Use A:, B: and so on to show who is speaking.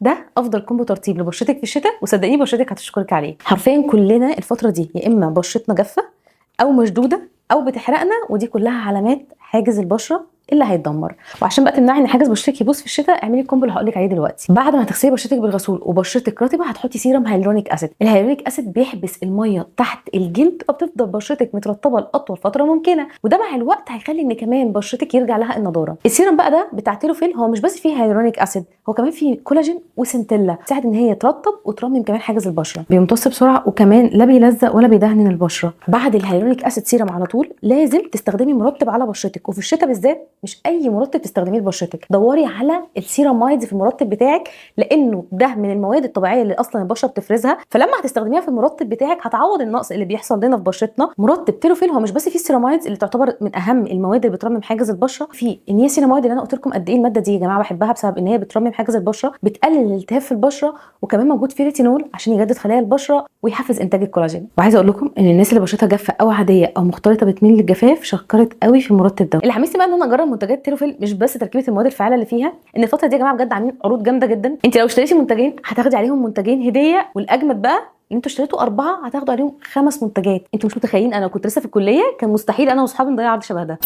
A: ده افضل combo ترطيب لبشرتك في الشتاء، وصدقيني بشرتك هتشكرك عليه. حرفيا كلنا الفترة دي يا اما بشرتنا جافة او مشدودة او بتحرقنا، ودي كلها علامات حاجز البشرة اللي هيتدمر. وعشان بقى تمنعي ان حاجز بشرتك يبوظ في الشتاء، اعملي ال combo اللي هقول لك عليه دلوقتي. بعد ما تغسلي بشرتك بالغسول وبشرتك رطبه، هتحطي serum hyaluronic acid. ال hyaluronic acid بيحبس المية تحت الجلد، فبتفضل بشرتك مترطبه لاطول فترة ممكنه، وده مع الوقت هيخلي ان كمان بشرتك يرجع لها النضارة. السيرم بقى ده بتاع تيلوفيل هو مش بس فيه hyaluronic acid، هو كمان فيه كولاجين و centella، تساعد ان هي ترطب وترمم كمان حاجز البشرة. بيمتص بسرعة وكمان لا بيلزق ولا بيدهن البشرة. بعد ال hyaluronic acid serum على طول لازم تستخدمي مرطب على بشرتك، وفي الشتاء بالذات مش اي مرطب تستخدميه لبشرتك، دوري على ال ceramides في المرطب بتاعك، لانه ده من المواد الطبيعية اللي اصلا البشرة بتفرزها، فلما هتستخدميها في المرطب بتاعك هتعوض النقص اللي بيحصل لنا في بشرتنا. مرطب تيلوفيل هو مش بس فيه ال ceramides اللي تعتبر من اهم المواد اللي بترمم حاجز البشرة، في النياسيناميد اللي انا قلت لكم قد ايه المادة دي يا جماعة بحبها بسبب ان هي بترمم حاجز البشرة، بتقلل الالتهاب في البشرة، وكمان موجود فيه ريتينول عشان يجدد خلايا البشرة ويحفز انتاج الكولاجين. وعايزه اقول لكم ان الناس اللي بشرتها جافة او عادية او مختلطة بتميل للجفاف شكرت قوي في المرطب ده. اللي حمسني بقى ان انا اجرب منتجات تيلوفيل مش بس تركيبه المواد الفعالة اللي فيها، ان الفترة دي يا جماعة بجد عاملين عروض جامدة جدا. انت لو اشتريتي منتجين هتاخدي عليهم منتجين هديه، والاجمد بقى ان انتوا اشتريتوا 4 هتاخدوا عليهم 5 منتجات. انتوا مش متخيلين، انا كنت لسه في الكلية كان مستحيل انا واصحابي نضيع عرض شبه ده.